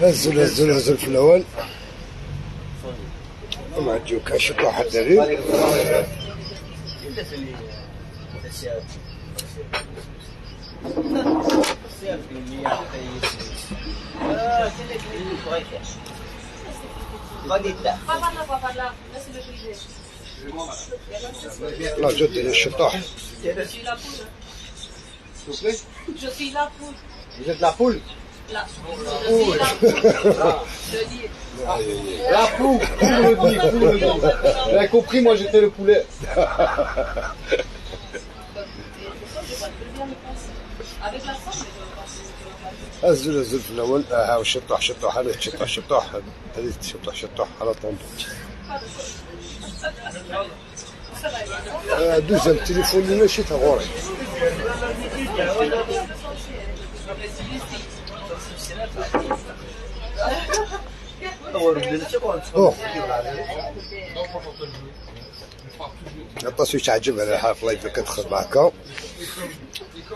هزوا هزوا هزوا في الاول ومع تجيو كاشط واحد دليل. لا جد الشطوح. Je suis la poule. Vous êtes la poule? La poule. La poule, poule le dit. J'avais compris, moi j'étais le poulet. أزل أزل في الأول. هاو شطوح شطوح هذا شطوح شطوح هذه شطوح شطوح على طومبو. دوزيام تليفون اللي ماشي تغوري. بون عطا تعجب على الحال في لايف كتدخل معاك.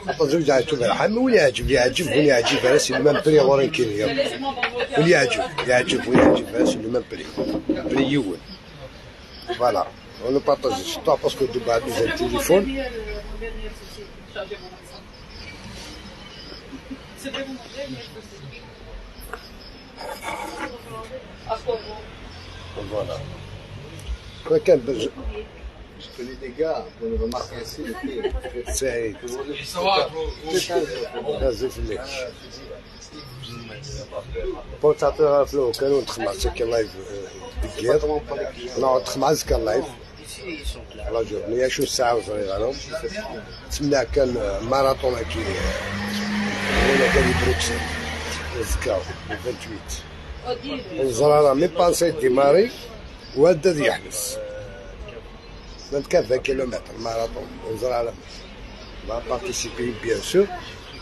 عطا زوج عجب على الحال ولا يعجب يعجب ولا يعجب على سي ميم بري غورين كينيا ولا يعجب يعجب ولا يعجب على سي ميم بري بري يول فوالا. On partage toi parce que de bas deuxième téléphone. Voilà. Quoi qu'un Je connais des gars pour nous remarquer ainsi. سعيد نازل لك بون تعطيها فلو كانوا ندخل مع سكي لايف دقيق نقعد ندخل مع سكي لايف على جورني شو الساعة وصغيرة أنا تسمى كان ماراطون كي ولا كان بروكسل زكاو 28 الزرارة مي باسي ديماري وهذا يحبس 24 كيلومتر ماراطون وزرارة ما بارتيسيبي بيان سور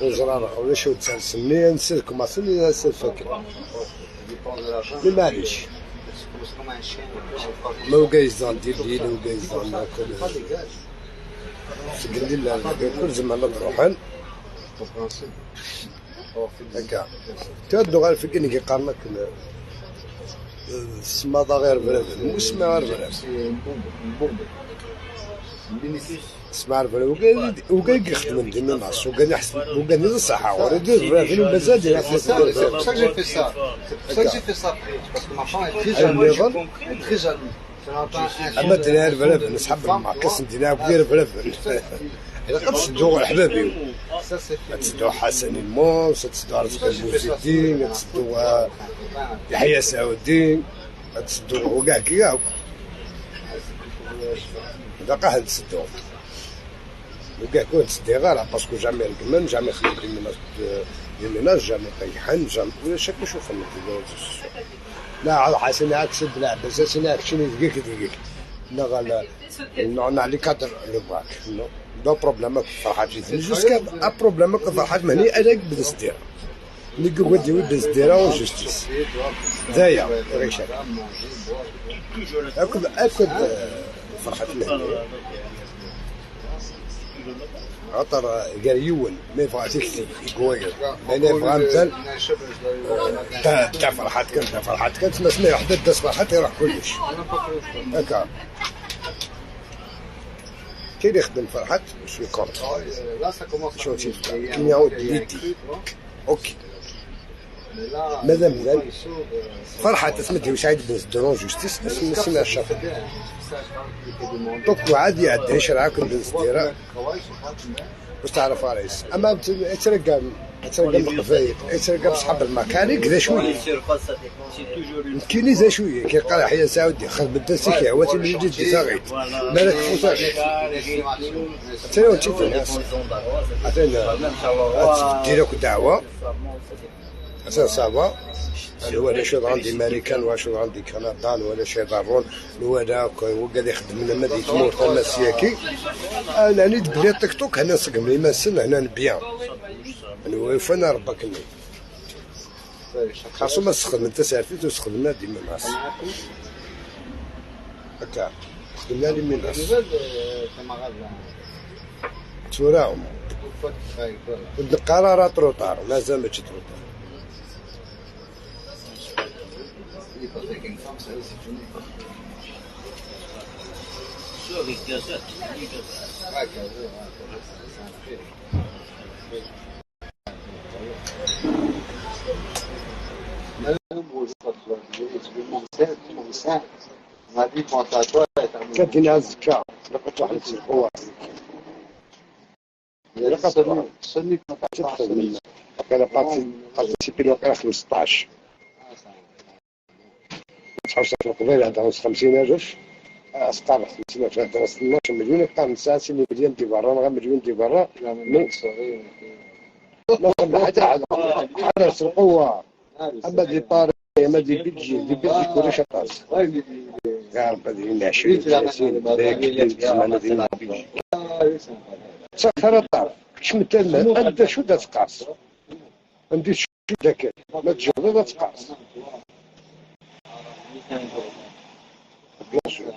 وزرارة ولا شو تسال نسالكم اصلا نسال فكرة مي معليش ما وكايزان ديال الليل وكايزان كل لا كل زمان تروحن هكا تادو غير فكني كيقارنك السماطة غير برافل واسمع غير برافل اسمع برافل وكان كيخدم ديما مع السوق وكان يحسن وكان الصحة وريدي برافل ومازال يحسن. C'est pour ça que j'ai fait ça. C'est pour ça que j'ai fait ça parce que ma femme est très jalouse. Très jalouse. اما تنعرف برافل نسحب المعكس ندير كبير برافل إلا قد تسدو حبابي تسدو حسن الموس تسدو رزق الموزيدين تسدو يحيى سعودين تسدو وكاع كي هذا قاعد تسدو وكاع كون تسدي غير باسكو جامي رقمن جامي خدم دي ميناج جامي طيحن جامي ولا شك شوف لا حسن عكس لا بس انا شنو دقيق دقيق لا لا على كادر لو باك نو دو بروبليم فرحات جوسكا ا بروبليم فرحات مهني انا بنسدير اللي قودي بنسديرا وجوستيس دايا غير اكد اكد فرحات مهني عطر قال يون ما يبغى تكتب يقوير ما يبغى مثال تاع فرحات كان تاع فرحات كان تسمى سمع وحده داس فرحات يروح كلش هكا. كاين اللي يخدم فرحات شوي كونتر شو تيف كاين يعاود ليدي اوكي ماذا مازال فرحات تسمى سعيد بن درون جوستيس اسم سينا الشاف دوك عاد يعدي شرعك بن سديره باش تعرف رئيس. اما ترقى ترقى القفايد ترقى بصحاب المكانيك ذا شويه كاين ذا شويه كيلقى يحيى سعودي خدم الدسي هو تيجي جديد تاغيت مالك فوتاغيت حتى لو تشوف الناس عطينا ديرك دعوه سا هو شو عندي امريكان وشو عندي كندا ولا شي ضارون ولا وقال يخدم لنا ما ديت مور تما سياكي. انا نيت بلي تيك توك هنا نسقم لي ما سن هنا نبيع انا فانا ربك لي خاصو ما تستخدم انت سالفيت وستخدمنا ديما ناس هكا خدمنا لي ميناس تراهم القرار trop tard، مازال ماشي trop tard. كانت هنا الزكاة لقيت واحد القوة لقيت واحد كان participé وقيلا 15 تحوصل في القبيل عندها 50,000 أسقار 50,000 عندها 12 مليون قام 9 مليون دي برا غير مليون دي برا ما حتى حرس القوة أما دي باري أما دي بيجي دي بيجي كلش طاس يا رب هذه 20 30 ذاك زمان ديال بيجي سخر الطرف كش انت شو تقاس عندي شو ذاك ما تجرب تقاس bien sûr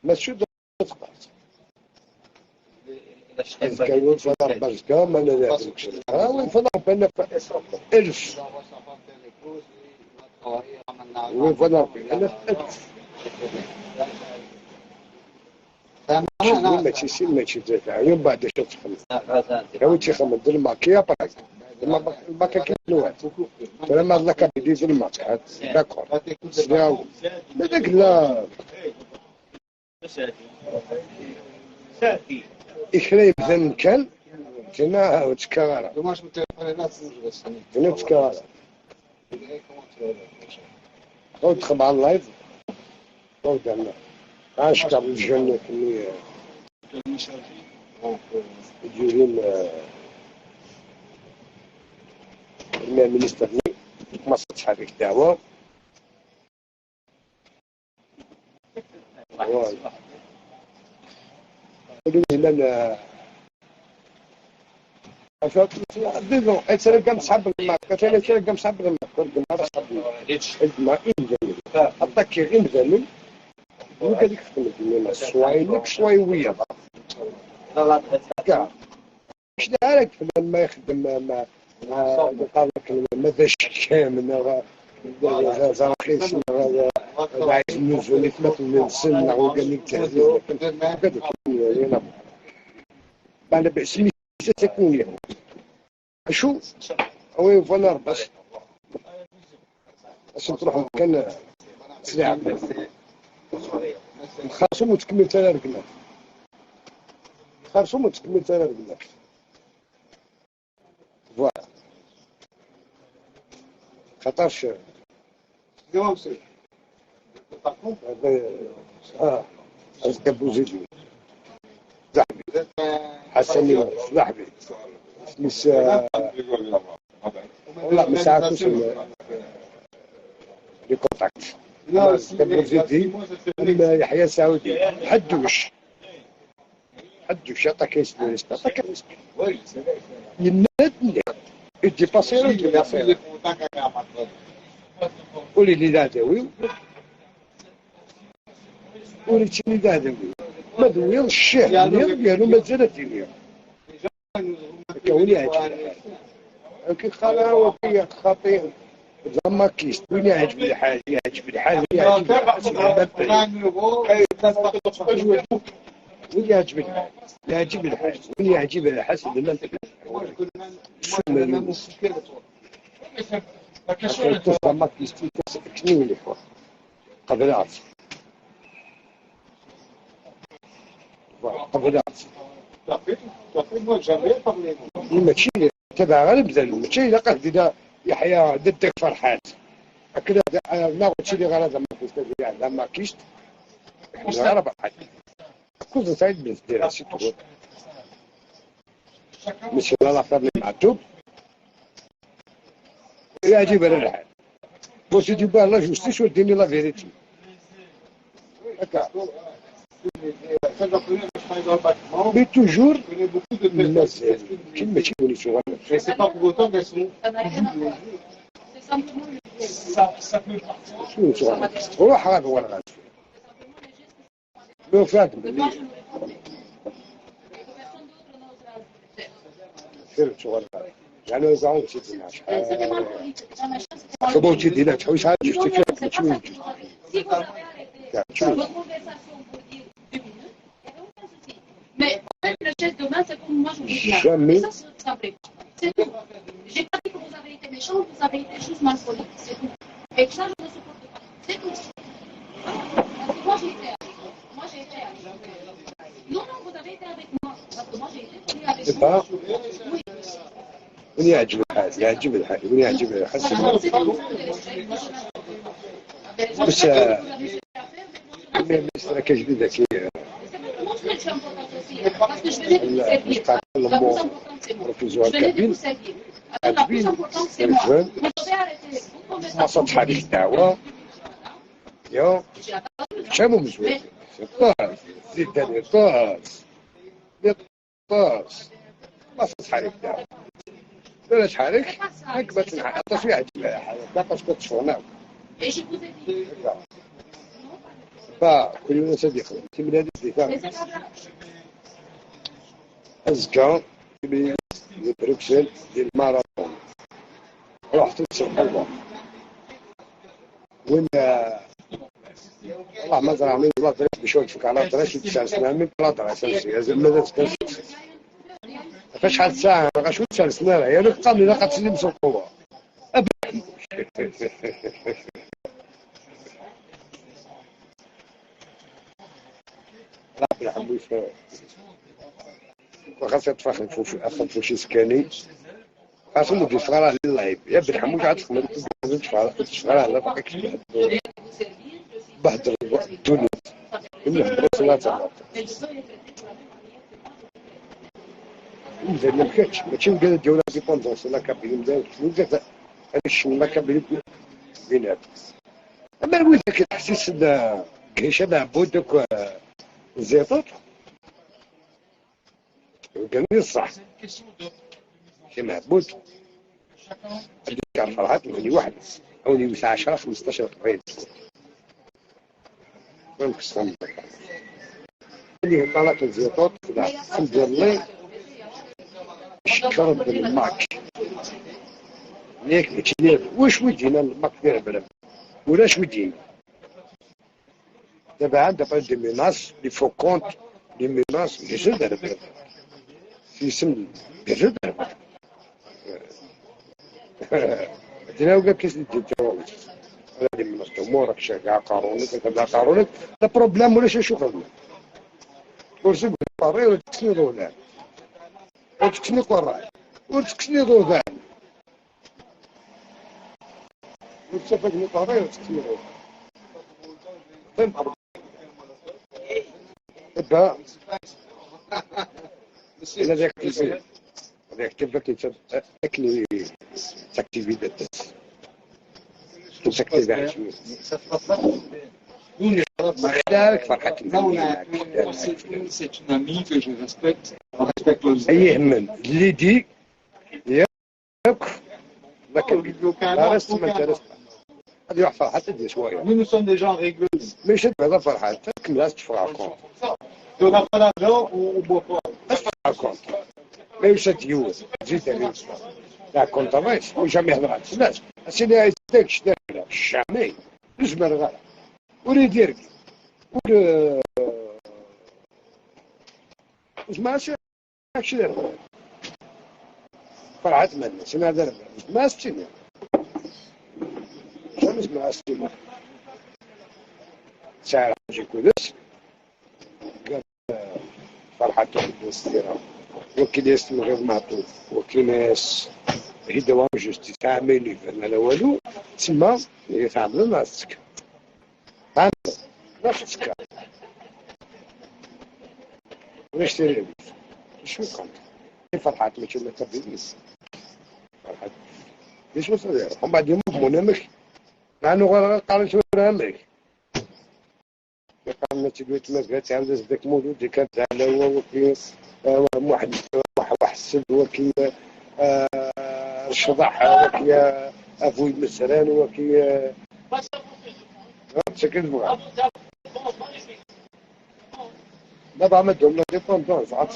ما شو تقاس كاين فضل برزكا ما لا وين فضل بان 1000 وين فضل انا 1000 ماشي ماشي يوم بعد شو تخمم هو تيخمم دير الماكيا باك الماكيا كيلوات لما لا كابيليز الماك داكور هذاك لا إخرى يبدا كان كنا تكرر كنا تكرر تدخل مع اللايف ودرنا عاشق الجنة كني يجيهم المينستر ما صدش هذيك الدعوة هنا كم صحاب الماء كم صحاب الماء الماء عطاك غير وقال لك خدمت شوية شوية ويا كاع مش عارف لما يخدم ما قال لك ما ذاش كامل رخيص عايز نزول مثل السن وقال لك تهديد انا باسمي تكون شو هو فانا بس عشان تروح كان سلعه نخلصهم وتكمل ثلاث ركنات خلصهم وتكمل ثلاث ركنات voilà خاطرش هذا بوزيدي صاحبي حسني صاحبي مش والله ما ساعدتوش les contacts بوزيدي يحيى سعودي حدوش حدوش عطاك يسدو عطاك ينادني يدي باسيرو يدي باسيرو قولي لي لا داوي قولي لي لا داوي ما دوير الشيخ ديالو مازال ديالو كوني عجب كي قال وكي خاطي زعما كيست وين يعجب الحال يعجب الحال يعجب وين يعجب الحال يعجب الحال وين يعجب الحسن لما زعما كيست كني قبلات قبلات ماشي تبع غير بذل ماشي الا قال يحيى ضدك فرحات هكذا ما قلتش لي غير هذا ما كيست ما كيست غير فرحات كنت سعيد بالدير سي تو ماشي لا لافير اللي معتوب يعجب على الحال بوسي دي باه لا جوستيس وديني لا فيريتي هكا Mais toujours, Mais c'est pas pour autant qu'elles sont. روح هذا هو الغاز. لو فات. كثير شغل يعني زعما تيدينا شحال خدمو تيدينا تحوس عاد جوستيفي ماشي جوستيفي. Mais le geste de main, c'est comme moi je vous dis. Jamais. Ça, ça me plaît. C'est tout. J'ai pas dit que vous avez été méchant, vous avez été juste mal poli. C'est tout. Et ça, je ne supporte pas. C'est tout. Parce que moi, j'ai été avec vous. Moi, j'ai été avec vous. Non, non, vous avez été avec moi. Parce que moi, j'ai été poli avec vous. Oui. وين يعجب الحال يعجب الحال وين يعجب الحال. بس مستر كجديدة كي رفيزوها الكابين عجبين الجوان ما صدح عليك الدعوة يا شامو مزوج طاس زيد ثاني طاس طاس ما صدح عليك الدعوة لا تحرك هاك ما تنحى حتى شويه عجبها باقا كتشفرنا با كل يوم صديق تملي هذه أزكى تملي بروكسل ديال الماراثون رحت تسرق وين والله ما زرع من لا دريس باش يوقفك على دريس تسع سنة من بلا دريس ماذا تكون فشحال ساعة غا شو تسع سنة يا لك قام لا قد تسلم سوقوا ربي الحمد وخاص يطفى خنفو شي سكاني خاص مدي صغار للعيب يا بن حموش عاد تخمم تشفراه لا باقي بهدر الدنيا من لا تناط مزال ما كانش ماشي مقال ديال ديبوندونس لا كابين مزال مزال انا لا كابين بينات. اما الويل كتحسس هشام عبود دوك الزيطوط قال لي صح هشام عبود هذيك فرحات مغني واحد او 10 15 قريب ما نكسرهم اللي طلعت الزيطوط الحمد لله شكر بالماك ياك ماشي واش ودينا الماك ديال بلا ولاش ودينا دابا عندها با دي ميناس لي فو كونت لي ميناس جزء دار في سم جزء دار دينا وكا كيس ديال ولا لي ميناس تمورك شاكا قارونك تبع قارونك لا بروبليم ولا شي شو خدمه ورسم قاري ولا تكسني ضوء وتكسني قراي وتكسني ضوء وتسفقني قراي وتكسني ضوء فهم با انا ذاك هذاك كيف اكلي تاكتيفي تاكتيفي C'est une amie que je respecte. On respecte les اي من اللي دي ياك لا لا رست ما جلست هذه واحد فرحة تدي شوية. Nous, nous sommes des gens rigoureux. ماشي هذا فرحة تكمل تفرح كونت. On n'a pas d'argent, on boit pas. تفرح كونت. ما يوصل يوز زيد عليه لا كونت رايس وجامي هضرات الناس سيدي عايزك شداك جامي نزمر غير ولا يديرك ولا ما شي دار فرحات مالنا سمع دار ما ستينا جامي ما ستينا ساعة جي كودس قال فرحات الستيرة وكيل يستم غير معطوف وكيل ناس هي جوستي تعمل فهم لا والو تسمى تعمل ناسك تعمل ناسك ونشتري شو كنت فرحات ماشي ما تبديش فرحات ليش ما صدير ومن بعد يوم منامك مع انه غير قال شو رامك قال ما تقول ما قالت عاود ذاك مولود اللي كانت على هو وكي واحد واحد السد وكي الشضح وكي ابوي مسران وكي سكن بغا دابا عملتهم لا ديبوندونس عاد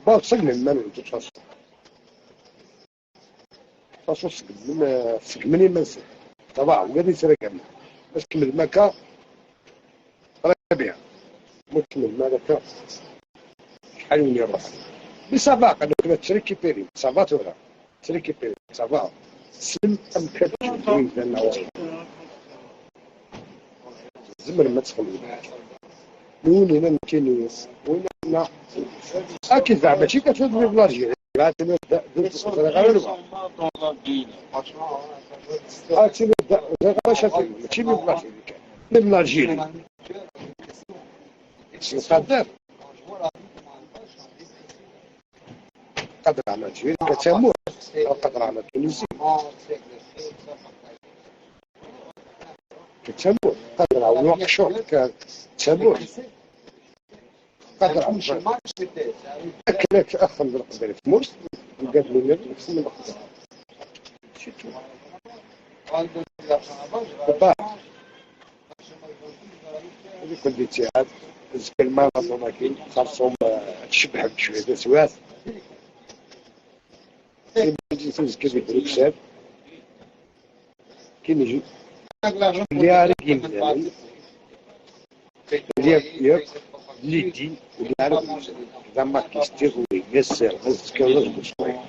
Bon, سقم من de toute façon. Façon سقمني من طبعا وقال لي كامل باش كمل مكة ربيع مكمل مالك شحال وين يروح mais ça va قال لك ت récupérer ça va تورا ت récupérer ça va سلم ام كتب زمر ما تخلي وين هنا كاين وين هنا اكيد زعما ماشي كتفوت ب l'Algérie ماشي من l'Algérie من l'Algérie القدر قدر على l'Algérie كتموت قدر على Tunisie كتموت قدر على نواكشوط كتموت قدر على أكلك أخ من القبائل في موس وقال لي نفس من القبائل هذيك الاتحاد الماراثون كاين خاصهم تشبح بشوية سوات كاين يجي تزكي في بروكسل كاين يجي اللي عارف يمزال اللي اللي دي واللي عارف زعما كيستيغ ويسر غزكا ولا شوية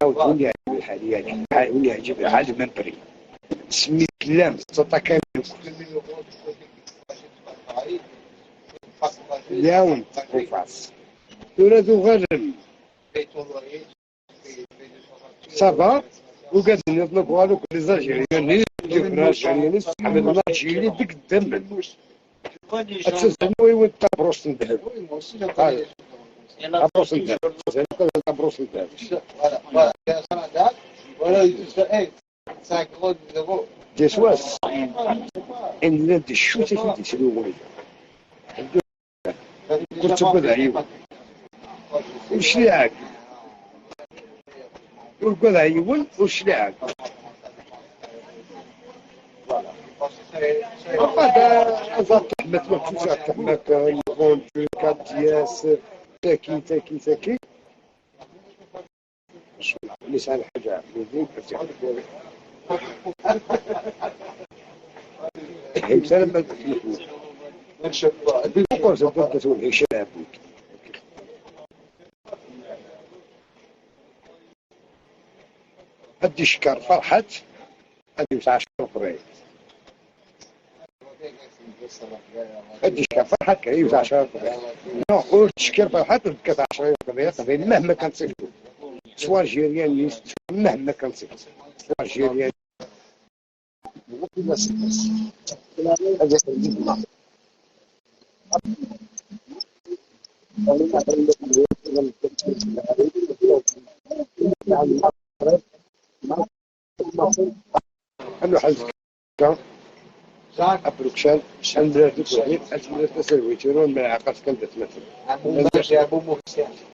وين يعجب الحال يعني وين يعجب الحال من بري سمي كلام تطاكا اليوم وفاس تراد غرم صافا وقاد نطلق والو لي زالجيريان الجيريان حمد الجيري ديك الدم أتسنوي وانت بروس ندهب بروس ندهب بروس ندهب ديسواس ان لا دشوتي في ديسلو كنت تقول عيون وشلاك وقول عيون وشلاك بعد أزاد تحمت ما تشوف تحمت نظام كادياس تاكي تاكي تاكي ليس على حاجة مثلا هدي شكر فرحت هدي 10 قبائل هدي شكر فرحت كاين 10 قبائل نقول تشكر فرحت وبكات 10 قبائل مهما كانت صفته سوا algérien مهما كانت صفته سوا algérien أنو حزك أبروكشان شان بلاد الكوهين أجمل تسلوي تيرون من عقد كان تتمثل.